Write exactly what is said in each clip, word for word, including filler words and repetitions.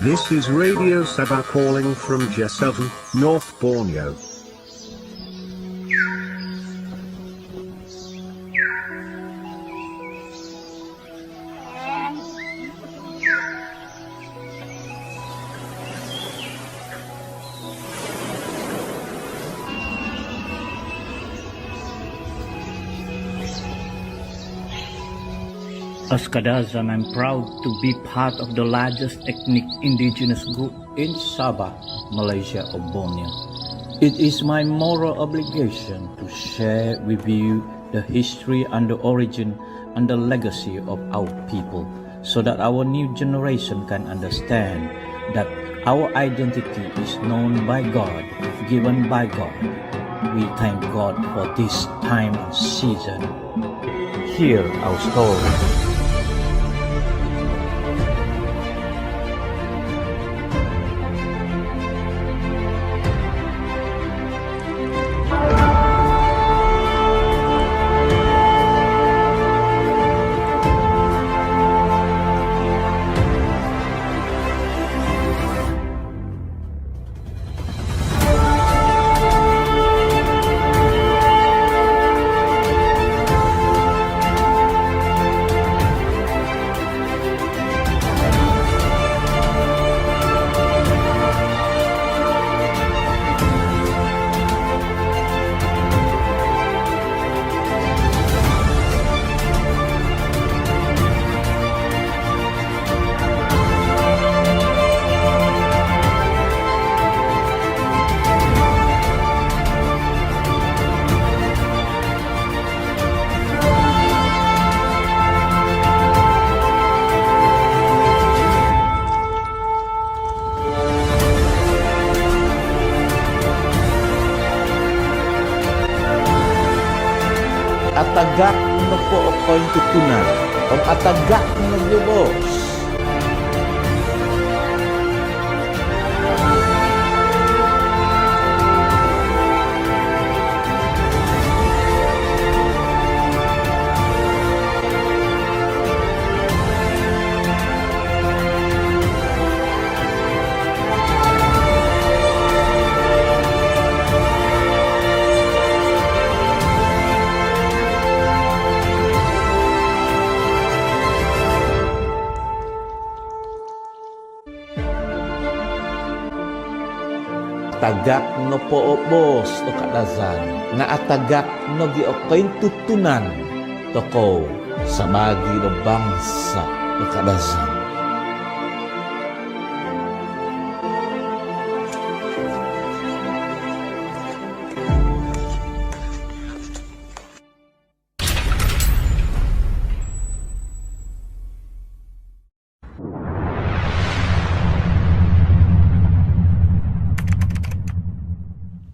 This is Radio Sabah calling from Jesselton, North Borneo. As Kadazan, I'm proud to be part of the largest ethnic indigenous group in Sabah, Malaysia, or Borneo. It is my moral obligation to share with you the history and the origin and the legacy of our people, so that our new generation can understand that our identity is known by God, given by God. We thank God for this time and season. Hear our story. Atagak nopo o kointutunan om atagak nogi o boos. Atagak nopo o boos do Kadazan nga atagak nogi o kointutunan tokou sabaagi do bansa do Kadazan.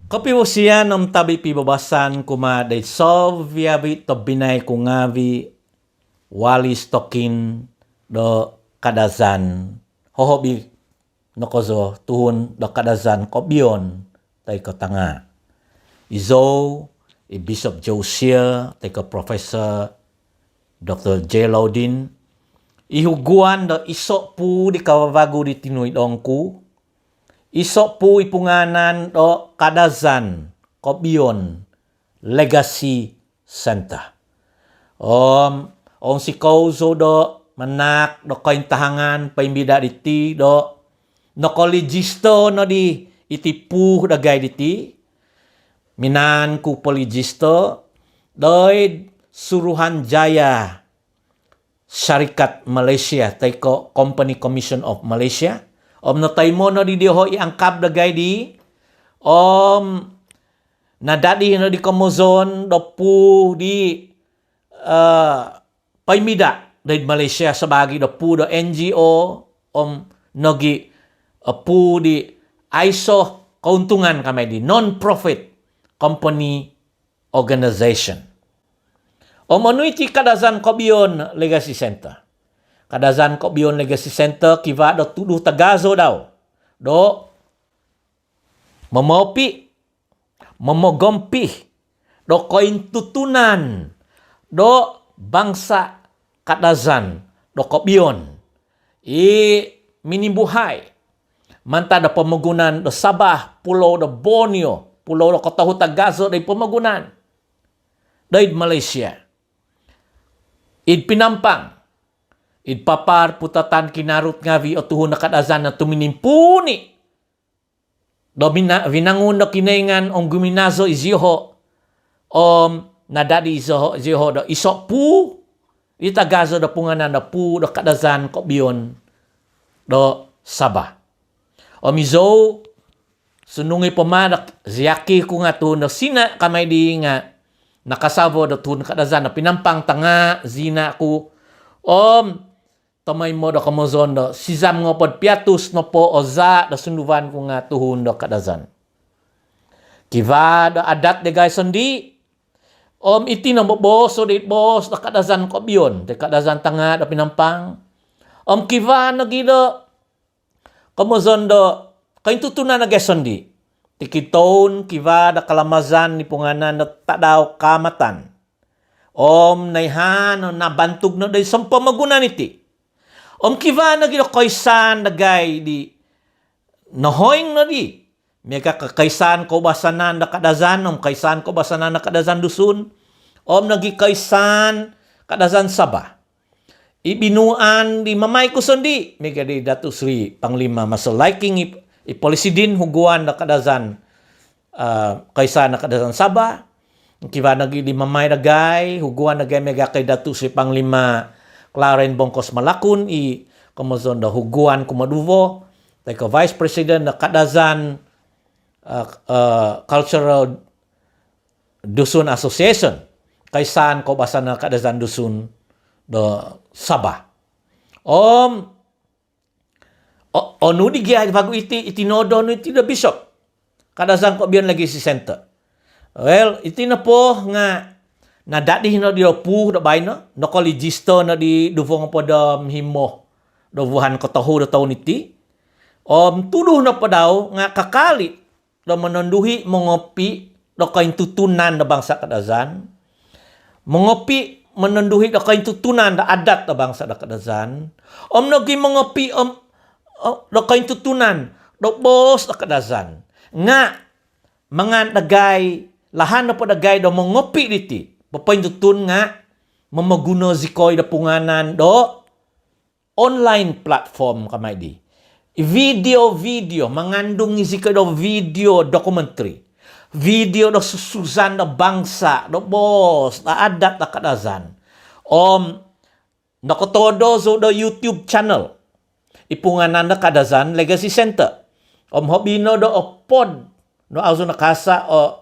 Kopivosian om tabi pibabasan kumaa doid soviavi tobpinai ku ngaavi, Walis Tokin do Kadazan, hohobi no kozo tuhun do Kadazan Kobion toi ko Tangaa. Izou i Bishop Josiah toi ko Professor Doktor J Laudin i huguan do iso puu di kavavagu di tinuidong ku, iso puu i pungaanan do Kadazan Kobion Legacy Center. Om ounsikou zou do manahak do kointahangan poimbida diti do nokoregister nodi iti puu dagai diti, minaan ku poregister doid Suruhanjaya Syarikat Malaysia toi ko Company Commission of Malaysia. Om notoimo nodi dioho i angkab dagai di, om nadadi nodi komozon do puu di, eh, poimbida doid Malaysia sabaagi do puu do N G O om nogi, eh, puu di aiso kountungan kamai di, non-profit company organization. Om onu iti Kadazan Kobion Legacy Center? Kadazan Kobion Legacy Center kivaa do tudu tagazo dau do momopi, momogompi do kointutunan do bangsa Kadazan do kobion i minimbuhai mantad do pomogunan do Sabah, Pulau do Borneo, Pulau do kotohu tagazo do id pomogunan do id Malaysia, id Pinampang, id Papar, Putatan, Kinarut ngavi o tuhun do Kadazan do tuminimpuni do mina-, vinangun do Kinoingan om guminazo iziho om nadadi iziho, iziho do iso puu i tagazo do punganan do puu do Kadazan kobion do Sabah. Om izou sundung i poma do ziaki ku nga tuhun do Sina kamai di nga nakasavo do tuhun Kadazan do Pinampang Tanga, zina ku. Om tomoimo do komozon do sizam ngopod piatus nopo o zaa do sunduvan ku nga tuhun do Kadazan. Kivaa do adat dagai sondii. Om iti no boboos do boos do Kadazan kobion, do Kadazan Tanga do Pinampang. Om kivaa nogi do komozon do kointutunan dagai sondii. Tikid toun kivaa do kalamazan di punganan do Tadau Kaamatan. Om naihaan no nabantug no do id sompomogunan iti. Om kivaa nogi do koisaan dagai di nohoing nodi. Miaga ka-, Koisaan Koubasanan do Kadazan, om Koisaan Koubasanan do Kadazan Dusun, om nogi Koisaan Kadazan Sabah. I binuan di mamai ku sondii, miaga di Datuk Seri Panglima Marcel Leiking i, i Polisidin Huguan do Kadazan, ah, Koisaan do Kadazan Sabah. Kivaa nogi di mamai dagai, huguan dagai miaga ko i Datuk Seri Panglima Clarence Bongkos Malakun i komozon do Huguan Kumoduvo, toi ko Vice President do Kadazan, ah, ah, Cultural Dusun Association, Koisaan Koubasanan Kadazan Dusun do Sabah. Om o-, onu di gia vagu iti, iti nodo nu iti do Bishop. Kadazan Kobion Legacy Center. Well, iti nopo nga nadadi no di do puu do baino, nokoregister no di duvo ngopod om himo do vuhan kotohu do toun iti. Om tuduh nopo dau nga kakal i do mononduhi, mongopi do kointutunan do bangsa Kadazan, mongopi mononduhi do kointutunan do adat do bangsa do Kadazan, om nogi mongopi om, om do kointutunan do boos do Kadazan. Nga mangan dagai, lahan nopo dagai do mongopi diti, popointutun nga momoguno zikoi do punganan do online platform kamai di. Video-video, mangandung i zikoi do video documentary. Video do susuzan do bangsa, do boos, do adat do Kadazan. Om nokotodo zou do YouTube channel i punganan do Kadazan Legacy Center. Om hobi no do opod no au zou nakasa o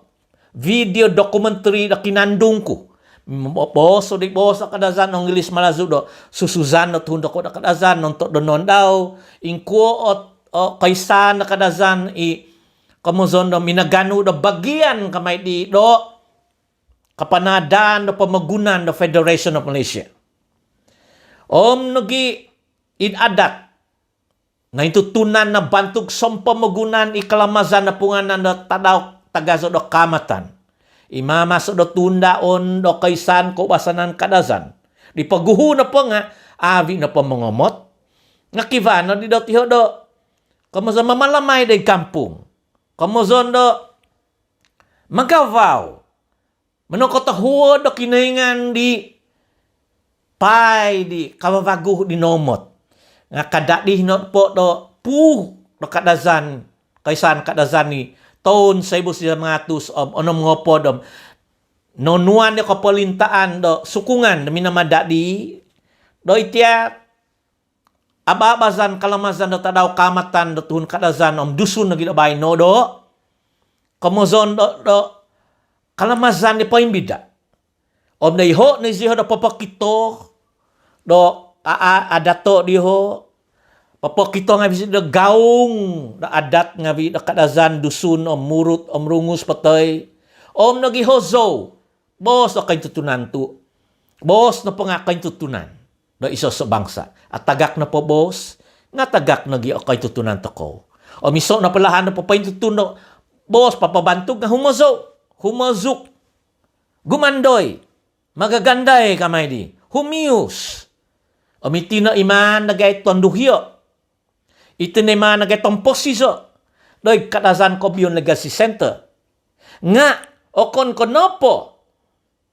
video documentary do kinandung ku. Mo-, boos di boos do Kadazan, Onggilis, Malazu do susuzan do tuhun dokou do Kadazan, nontok do nondo dau, ingkuo o, o koisaan do Kadazan i komozon do minaganu do bagian kamai di do kapanadaan do pomogunan do Federation of Malaysia. Om nogi id adat, nointutunan nabantug sompomogunan i kalamazan do punganan do Tadau Tagazo do Kaamatan i mamaso do tundaon do Koisaan Koubasanan Kadazan. Di poguhu nopo nga avi nopo mongomot, nga kivaa no di dot iho do komozon mamalamai do id kampung, komozon do magavau, monokotohuod do Kinoingan di paai di kavavagu di noomot. Nga kadadi nopo do puu do Kadazan, Koisaan Kadazan i toun soibu sizam ngatus om onom ngopod om nonuan do kopolintaan do sukungan do minamadadi do iti ababazan kalamazan do Tadau Kaamatan do tuhun Kadazan om Dusun nogi do baino do komozon do, do kalamazan di poimbida. Om do iho no iziho do popokito do a, a, adato diho, popokito ngavi do gaung do adat ngavi do Kadazan, Dusun om Murut om Rungus potoi. Om nogi hozou boos do kointutunan tu. Boos nopo nga kointutunan do iso so bangsa. Atagak nopo boos, nga atagak nogi o kointutunan tokou. Om iso nopo lahan do popointutun do boos papabantug nga humozou, humozuk, gumandoi. magagandai kamai di, humius. Om iti no i maan dagai tonduhio'. Iti no i maan dagai tomposizo' doid Kadazan Kobion Legacy Center. Nga' okon ko' nopo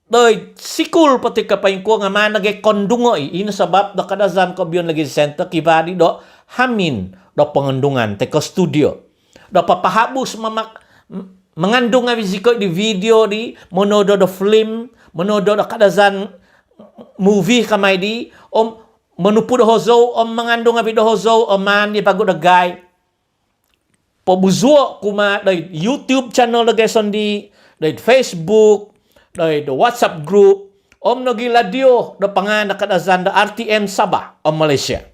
doid sikul po ti ka poingkuo nga' maan dagai kondungo' i'. Ino sabap do Kadazan Kobion Legacy Center kivaa di do hamin do pongondungan toi ko' studio do papahabus mamak- m- mangandung ngavi' zikoi di video di, monodo do film, monodo do Kadazan movie kamai di, om monupu do hozou, om mangandung ngavi' do hozou, om maan di vagu dagai pobuzuo' kumaa doid YouTube channel dagai sondii', doid Facebook, doid WhatsApp group, om nogi' ladio do pangaan do Kadazan do R T M Sabah om Malaysia.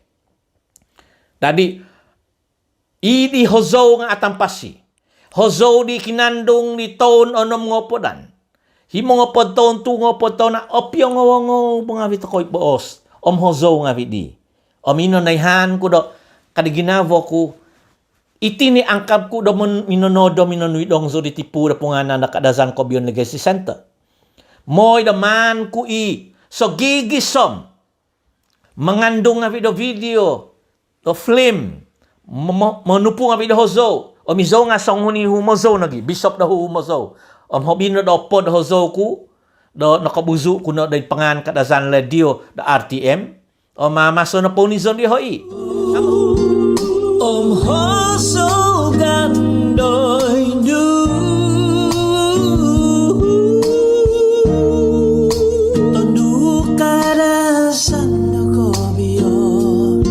Dadi, ii di hozou nga' atampasi. Hozou di kinandung di toun onom ngoopod an. Himo ngoopod toun, tu' ngoopod toun, a' opio ngowongou bo ngavi' toko' i' boos om hozou ngavi' di. Om ino noihaan ku do kadi ginavo ku, iti ni angkab ku do mon- minonodo minonuidong zou diti puu do pungaanan do Kadazan Kobion Legacy Center. Moi do maan ku i' sogigisom mangandung ngavi' do video, do film, mo- mo- monupu ngavi' do hozou. Om izou nga' songuhun i humozou nogi', bishop do humozou. Om hobi no do opod hozou ku do nokobuzu' ku no doid pangaan Kadazan ladio do R T M. Om maamaso no pounizon di hoi. Om hozou gandoi nu, tondu Kadazan do Kobion.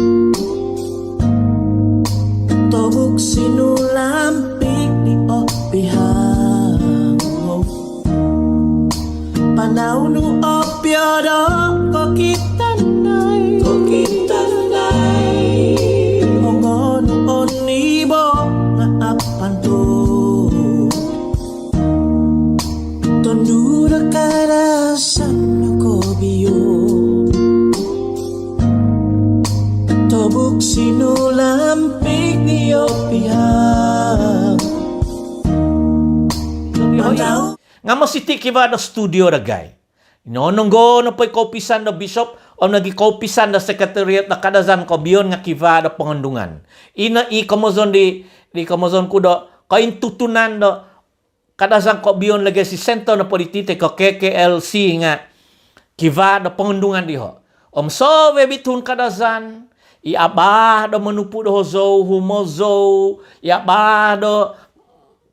Tobuk sinulampik di opihang. Panau nu opio do kokitanai. Kokitanai. Ongo nu onibo nga' apantu. Tondu do Kadazan do Kobion. Tobuk sinulampik di opihang. Panau. Nga' mositi' kivaa do studio dagai. Ino nonggo nopo i koupisan do bishop om nogi' koupisan do sekretariat do Kadazan Kobion nga' kivaa do pongondungan. Ino i komozon di, di komozon ku do kointutunan do Kadazan Kobion Legacy Center nopo diti toi ko' K K L C nga' kivaa do pongondungan diho'. Om sovvi tuhun Kadazan i abaal do monupu do hozou, humozou, i abaal do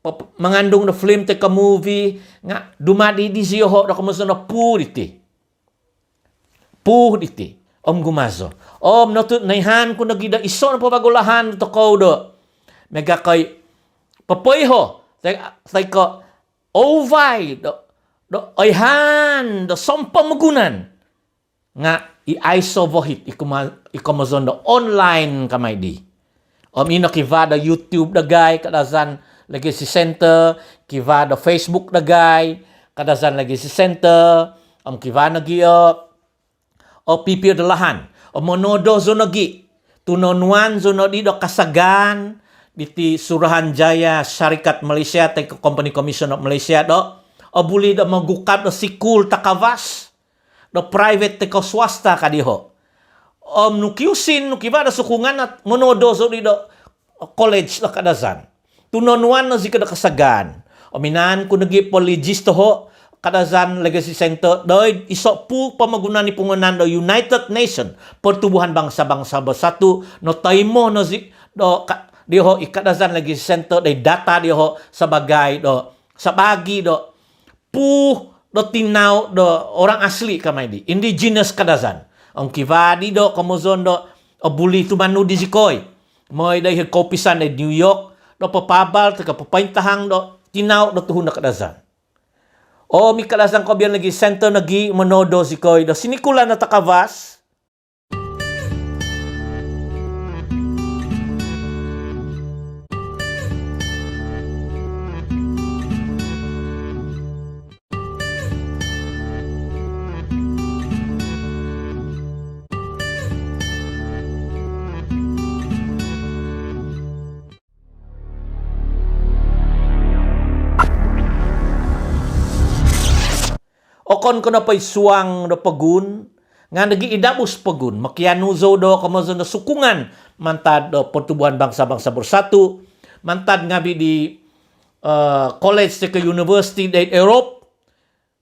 pe- mangandung do film toi ko' movie nga' dumadi di zioho' do komozon do puu diti. Puu diti om gumazo. Om notu noihaan ku nogi' do iso' nopo vagu lahan tokou do miaga koi popoiho toi, toi ko' ouvai do, do oihaan do sompomogunan. Nga' i aiso vohit i kuma- i komozon do online kamai di. Om ino kivaa do YouTube dagai Kadazan Legacy Center, kivaa do Facebook dagai Kadazan Legacy Center, om kivaa nogi' o, o pipio do lahan. Om monodo zou nogi', tu' nonuan zou nodi do kasagaan diti Suruhanjaya Syarikat Malaysia toi ko' Company Commission of Malaysia do obuli do mogukab do sikul takavas do private toi ko' swasta ka diho'. Om nu kiusin, nu kivaa do sukungan, monodo zou di do college do Kadazan. Tu' nonuan no zikoi do kasagaan. Om minaan ku nogi' polijis toho' Kadazan Legacy Center doid iso' puu pomogunan i pungaanan do United Nations, Pertubuhan Bangsa-Bangsa Bersatu, notoimo no zi- do ka- diho' i Kadazan Legacy Center doid data diho' sabaagi do, sabaagi do puu do tinau do orang asli kamai di, indigenous Kadazan. Om kivaa di do komozon do obuli tumanud di zikoi moi do id koupisan id New York do papaabal toi ko' papaintahang do tinau do tuhun do Kadazan. Om i Kadazan Kobion Legacy Center nogi' monodo zikoi do sinikulan do takavas. Okon ko nopo id suang do pogun, nga nogi id dabus pogun. Mokianu zou do komozon do sukungan mantad do Pertubuhan Bangsa-Bangsa Bersatu, mantad ngavi di, eh, college toi ko universiti doid Europe,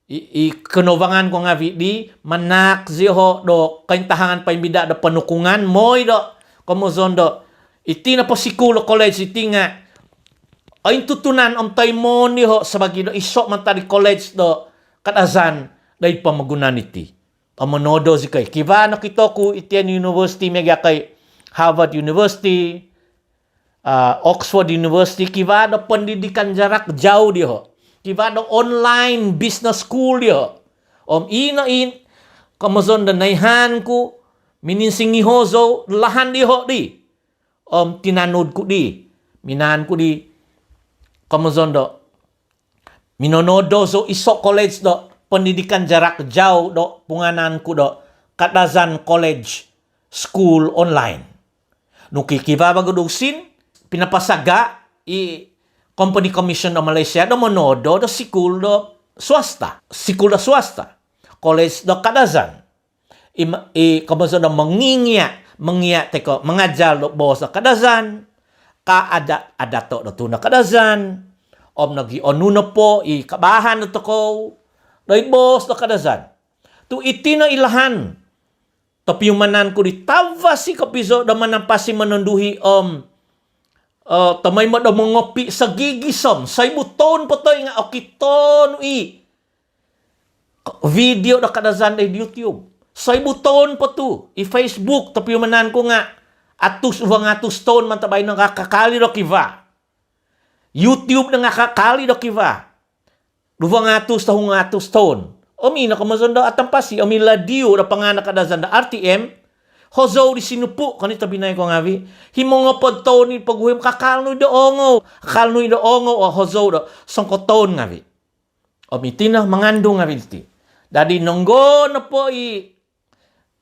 i, i kinobangan ku ngavi di, manahak zioho do kointahangan poimbida do ponukungan, moi do, komozon do, iti nopo sikul do college iti nga ointutunan om toimoon dioho sabaagi do iso mantad di college do Kadazan doid pomogunan iti. Om monodo zikoi. Kivaa nokito ku iti universiti miaga koi Harvard University, ah, Oxford University, kivaa do pendidikan jarak jauh dioho. Kivaa do online business school dioho. Om ino i komozon do noihaan ku, mininsingiho zou do lahan dioho di. Om tinanud ku di, minaan ku di, komozon do, minonodo zou iso college do pendidikan jarak jauh do punganan ku do Kadazan College School Online. Nung kikivaa vagu do usin, pinapasaga i Company Commission do Malaysia do monodo do sikul do swasta, sikul do swasta, college do Kadazan. I, i komozon do mongingia, mongia toi ko mangajal do boos do Kadazan, ka ada, adato do tuhun do Kadazan, om nogi onu nopo i kabaahan do tokou doid boos do Kadazan. Tu iti no i lahan topiumanan ku di, tavasi kopizo do manampasi mononduhi om, eh, tomoimo do mongopi sogigisom. Soibu toun po toi nga okito nu i video do Kadazan doid YouTube. Soibu toun po tu, i Facebook topiumanan ku nga atus, duvo nahatus toun mantad baino nga kakal i do kivaa. YouTube do nga kakal i do kivaa. Duvo nahatus, tohu nahatus toun. Om ino komozon do atampasi, om i ladio do pangaan do Kadazan do R T M, hozou di sinupu, koni tobpinai ko ngavi. Himo ngopod toun i poguhim, kakal nu i do ongou, kakal nu i do ongou, o hozou do songkotoun ngavi. Om iti no mangandung ngavi diti. Dadi nonggo nopo i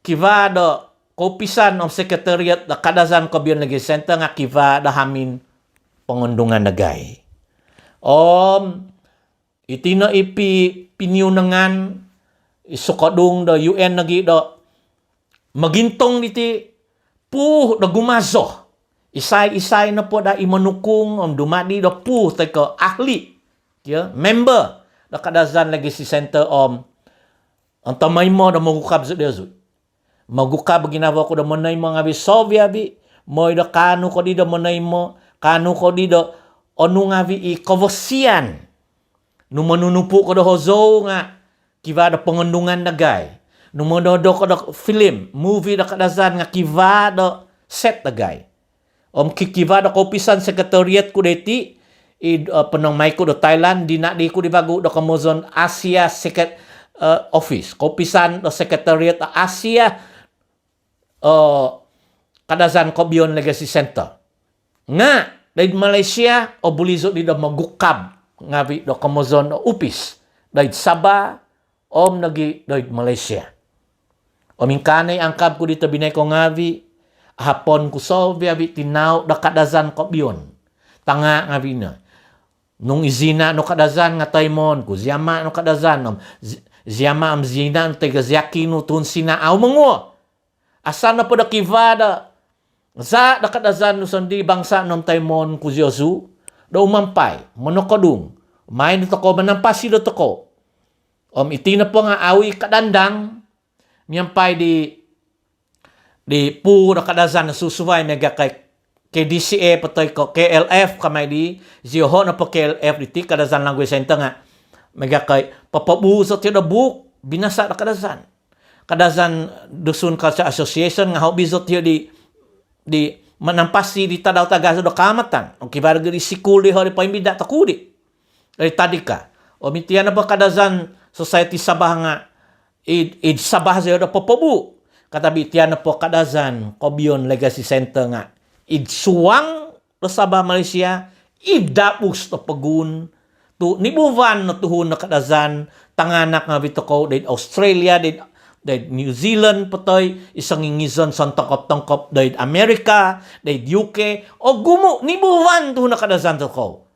kivaa do koupisan om sekretariat do Kadazan Kobion Legacy Center nga kivaa do hamin pongondungan dagai. Om iti no i pi-, piniunangan i sokodung do U N nogi do mogintong diti puh do gumazo. Isai-isai nopo daa i monukung om dumadi do puh toi ko ahli, kio, member do Kadazan Legacy Center om, om tomoimo do mogukab zou diozu. Mogukab ginavo ku do monoimo ngavi soviavi, moi do kaanu ko di do monoimo, kaanu ko di do onu ngavi i kovosian. Nu monunupu ko do hozou nga kivaa do pongondungan dagai. Nu monodo ko do film, movie do Kadazan nga kivaa do set dagai. Om ki-, kivaa do koupisan sekretariat ku diti, i, eh, ponong mai ku do Thailand, dinadi ku di vagu do komozon Asia Secret, eh, Office. Koupisan do sekretariat Asia, eh, Kadazan Kobion Legacy Center. Nga doid Malaysia, obuli zou di do mogukab ngavi do komozon do upis doid Sabah om nogi doid Malaysia. Om ingkaa no i angkab ku di tobpinai ko ngavi, ahapon ku soviavi tinau do Kadazan Kobion. Tanga ngavi no. Nung izina no Kadazan nga toimoon ku, zi ama no Kadazan om zi-, zi ama om zi ina no toi ko zi aki nu tuhun Sina, au monguo. Asal nopo do kivaa do zaa do Kadazan nu sondii bangsa nu om toimoon ku ziozu do umampai, monokodung, maai do tokou manampasi do tokou. Om iti nopo nga au i kadandang miampai di, di puh do Kadazan susuvai miaga koi K D C A po toi ko K L F kamai di, zioho nopo K L F diti, Kadazan Language Center nga miaga koi popobuuk zou tio do buuk binasa do Kadazan. Kadazan Dusun Culture Association nga hobi zou tio di, di manampasi di tadau tagazo do Kaamatan. Om kivaa nogi di sikul dioho di poimbida toku di. Doid Tadika. Om iti nopo Kadazan Society Sabah nga id, id Sabah zioho do popobuuk. Katabi iti nopo Kadazan Kobion Legacy Center nga id suang do Sabah, Malaysia, id dabus do pogun. Tu nibuan no tuhun do Kadazan, tanganak ngavi tokou doid Australia, doid, doid New Zealand po toi, i songingizon sontongkop-tongkop doid Amerika, doid U K, ogumu, nibuan tuhun do Kadazan tokou.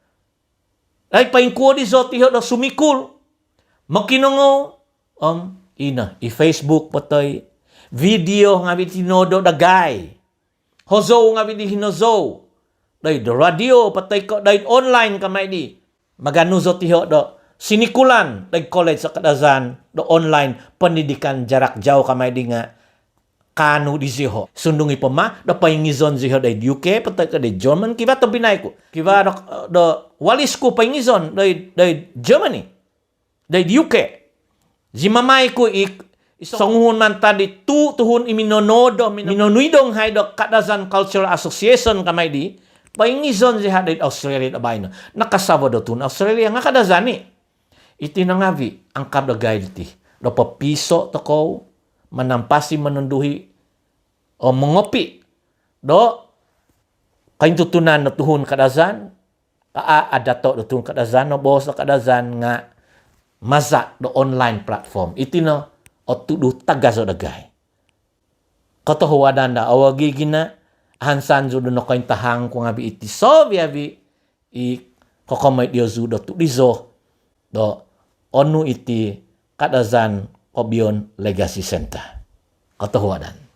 Dai poingkuo di zou tio do sumikul, mokinongou, Om ino i Facebook po toi, video ngavi' tinoodo dagai, hozou ngavi' di hinozou doid radio po toi ko' doid online kamai di. Maganu zo tiho' do sinikulan doid college do Kadazan do online, pendidikan jarak jauh kamai di nga' kaanu di ziho'. Sundung i po ma do poingizon ziho' doid U K po toi ko' doid German, kivaa tobpinai ku, kivaa do, do walis ku poingizon doid, doid Germany, doid U K. Zi mamai ku i, i songuhun mantad di tu, tuhun i minonoodo, mino-, minonuidong hai do Kadazan Cultural Association kamai di, poingizon ziho' doid Australia do baino. Nakasavo do tuhun Australia nga' Kadazan i'. Iti no ngavi' angkab dagai diti do popiiso' tokou manampasi, mononduhi om mongopi do kointutunan do tuhun Kadazan, aa, aa dato' do tuhun Kadazan, o boos do Kadazan nga' maza' do online platform. Iti no o tudu tagazo dagai. Kotohuadan daa o wagi gina, ahansan zou do nokointahang ku ngavi' iti soviavi' i kokomoi diozu do tudizo do onu iti Kadazan Kobion Legacy Centre. Kotohuadan.